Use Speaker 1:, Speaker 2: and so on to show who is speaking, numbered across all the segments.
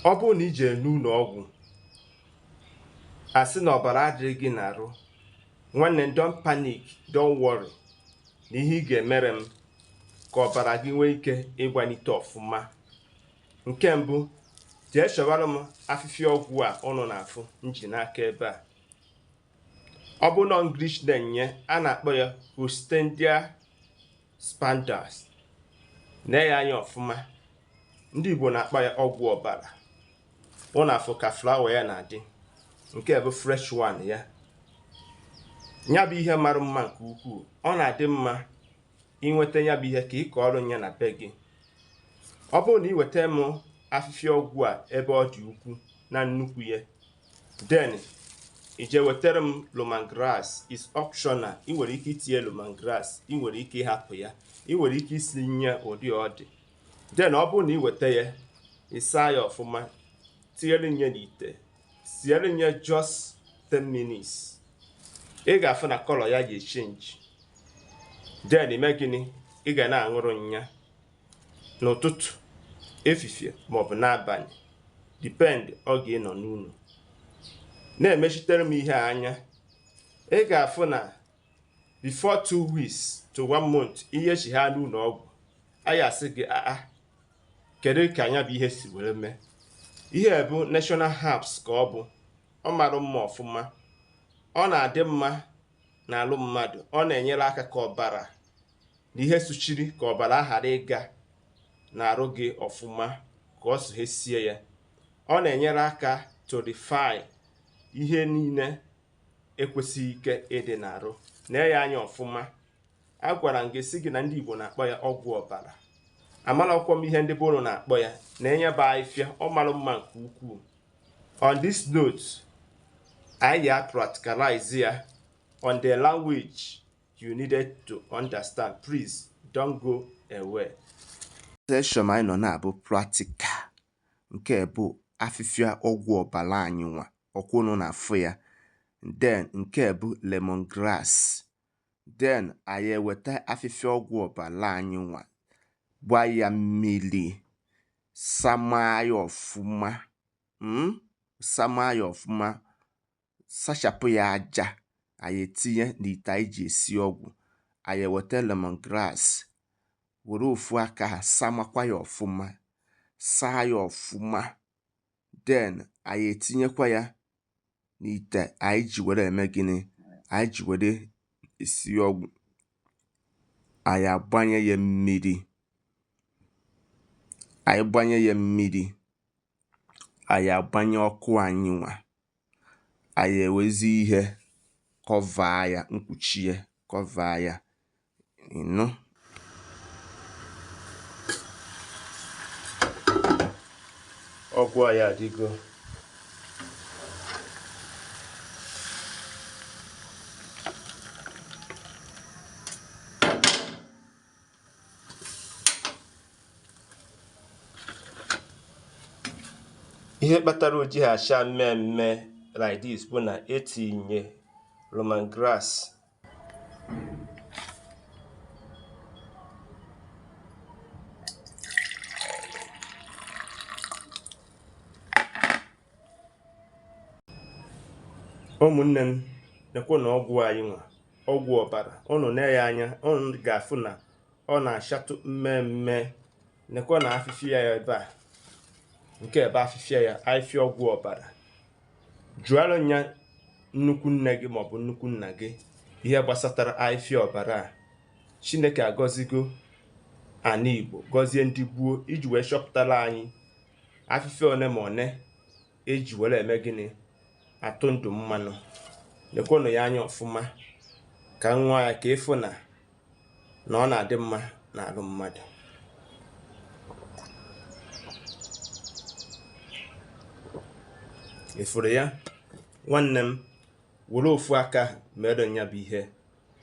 Speaker 1: Ọ bụrụ na i jee n'ụlọ ọgwụ, asị na ọbara adịghị gị n'arụ, nwanne, don't panic, don't worry. Na ihe ị ga-emere m ka ọbara gị nwee ike ịgbanite ọfụma, nke mbụ, jee chọwara m afịfịa ọgwụ a ụnụ na-afụ nji n'aka ebe a. Ọ bụ na English na-enye a na-akpọ ya Hostendia spandas. Nee ya anya ọfụma. Ndị Igbo na-akpọ ya ọgwụ ọbara. Ụnụ afụ ka flower ya na-adị. Nke bụ fresh one ya. Ya bụ ihe mara mma nke ukwuu. Ọ na-adị mma inweta ya bụ ihe ka ị kọọrọ ya na be gị. Ọ bụrụ na ị weta m afịfịa ọgwụ a ebe ọ dị ukwu na nnukwu ya, then ije wetara m lemongrass. Is optional. Ị nwere ike itinye lemongrass, ị nwere ike ịhapụ ya, ị nwere ike isi nye ụdị ọ dị. Then ọ bụrụ na ị weta ya, ịsa ya ọfụma, tinyere nye n'ite, siere nye just 10 minutes, ị ga-afụ na colour ya ga-echange. Then ime gịnị? Ị ga na-aṅụrụ nya n'ụtụtụ, efifie maọbụ n'abalị, depend oge ị nọ n'ụlọ. Na-emechitere m ihe anya, ị ga-afụ na before 2 weeks to one month, ihe chi ha n'ụlọ ọgwụ anyị asị gị, aa, kedu ka anya bụ ihe si were mee? Ihe bụ national herbs ka ọ bụ. Ọ mara mma ọfụma. Ọ na-adị mma n'alụ mmadụ. Ọ na-enyere aka ka ọbara na ihe suchiri, ka ọbara ghara ịga na-arụ gị ọfụma, ka ọ sughesie ya. Ọ na-enyere aka to refine ihe niile ekwesịghị ike ịdị n'arụ. Nee ya anya ọfụma. Agwara m gị sị gị na ndị Igbo na-akpọ ya ọgwụ ọbara. Amarakwọ m ihe ndị be ụnụ na-akpọ ya. Na-enye bụ ahịfịa ọ mara mma nke ukwuu. On this note, anyị ga-practicalize ya on the language you needed to understand. Please don't go away. Session anyị nọ na-abụ practical. Nke bụ afịfịa ọgwụ ọbara anyị nwa ọkwụnụ na-afụ ya. Then nke bụ lemongrass. Then anyị eweta afịfịa ọgwụ ọbara anyị nwa, gbaa ya mmiri, samaa ya ọfụma, samaa ya ọfụma, sachapụ ya aja. Anyị etinye n'ite anyị ji esi ọgwụ. Anyị eweta lemongrass, were ofu aka ha samakwa ya ọfụma, saa ya ọfụma. Then anyị etinyekwa ya n'ite anyị ji were eme gịnị? Anyị ji were esi ọgwụ. Anyị agbanye ya mmiri. Anyị gbanye ya mmiri, anyị agbanye ọkụ anyị nwa. Anyị ewezi ihe cover ya, mkpuchie, cover ya. Ịnụ ọgwụ anyị adịgo. Ihe kpatara o ji acha mmemme like this bụ na etinye lemongrass. Ụmụnne m, nekwe na ọgwụ anyị nwa, ọgwụ ọbara. Ụnụ nee ya anya, ụnụ ga-afụ na ọ na-achatụ mmemme. Nekwe na afịfịa ya ebe a. Nke ebe afịfịa ya, afịfịa ọgwụ ọbara. Jụọrọ ya nnukwu nne gị maọbụ nnukwu nna gị ihe gbasatara afịfịa ọbara a. Chineke agọzigo ana Igbo, gọzie ndị gboo iji wee chọpụtara anyị afịfịa one ma one eji were eme gịnị? Atụ ndụ mmanụ. Lekwanụ ya anya ọfụma ka nwa ya, ka ịfụ na na ọ na-adị mma n'alụ mmadụ. Ịfụrụ ya, nwanne m, were ofu aka mere ya bụ ihe,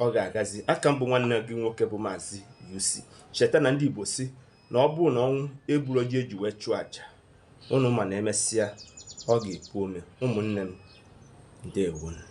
Speaker 1: ọ ga-agazi. Aka mbụ, nwanne gị nwoke bụ Maazị UC. Cheta na ndị Igbo si na ọ bụrụ na ọnwụ egburu ji eji wee chụọ àjà ụnụ, ma na emesịa ọ ga-epu ome. Ụmụnne m, ndewonu.